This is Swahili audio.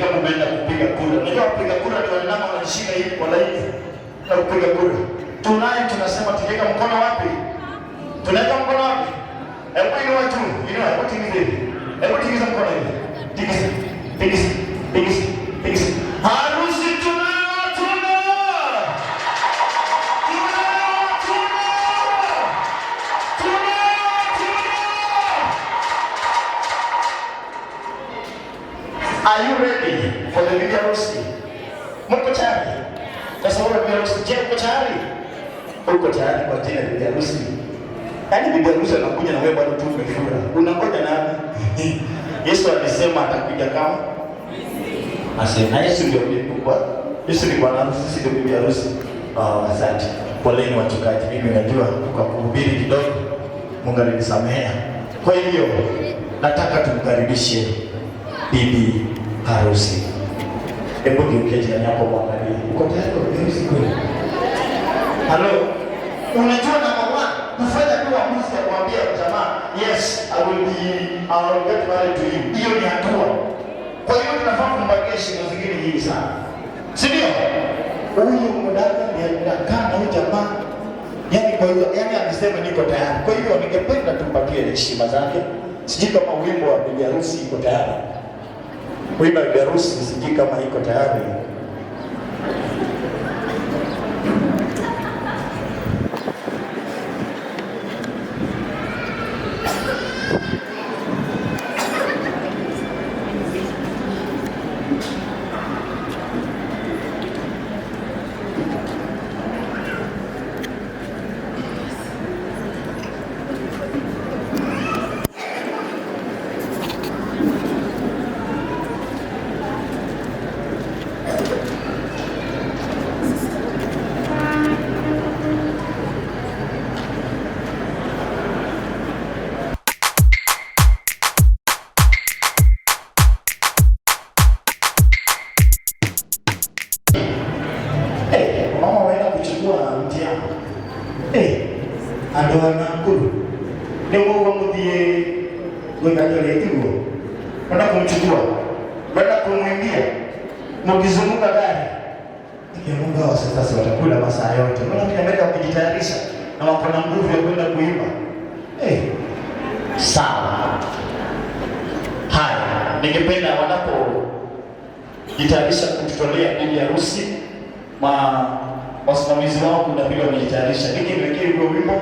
Kama umeenda kupiga kura. Unajua kupiga kura ni wale mama wanashika hivi kwa laini na kupiga kura. Tunaye tunasema tukiweka mkono wapi? Tunaweka mkono wapi? Hebu inua juu, inua, hebu tingiza hivi. Hebu tingiza mkono hivi. Tingiza, tingiza, tingiza, tingiza. Harusi tunayo, tunayo. Tunayo, tunayo. Tunayo, tunayo. Are you ready for the bibi harusi? Mko tayari? Kwa sababu bibi harusi, je, uko tayari? Uko tayari kwa ajili ya bibi harusi? Yaani bibi harusi anakuja na wewe bado tu umefura. Unangoja nani? Yesu alisema atakuja kama Asema Yesu ndio bibi kwa Yesu ni bwana harusi, sisi ndio bibi harusi. Oh, asante. Poleni wachungaji, mimi najua kwa kuhubiri kidogo Mungu alinisamehea. Kwa hivyo nataka tumkaribishe bibi harusi. Hebu geukia jirani yako mwangalie. Uko tayari kwa bibi harusi kweli? Halo. Unajua number one, kufanya tu uamuzi ya kuambia jamaa, "Yes, I will get married to you." Hiyo ni hatua. Kwa hiyo tunafaa kumpatia heshima zingine nyingi sana. Si ndio? Huyu mdada ndiye anakaa na huyu jamaa. Yaani kwa hiyo, yaani amesema niko tayari. Kwa hivyo ningependa tumpatie heshima zake. Sijui kama wimbo wa bibi harusi iko tayari. Wimbo wa bibi harusi sijui kama iko tayari. Hey, mama waenda kuchukua mtihani. Hey, andu a Nakuru nĩguo mũthiĩ gwĩka tiguo kwenda kumchukua, kwenda kumwimbia mkizunguka gari. Mungu, hao sasa watakula masaa yote. Unaona kina Amerika wakijitayarisha na wako na nguvu ya kwenda kuimba. Eh, sawa. Haya, ningependa wanapojitayarisha kututolea bibi harusi, ma wasimamizi wao kuna vile wamejitayarisha. Ninyi niwekee huo wimbo.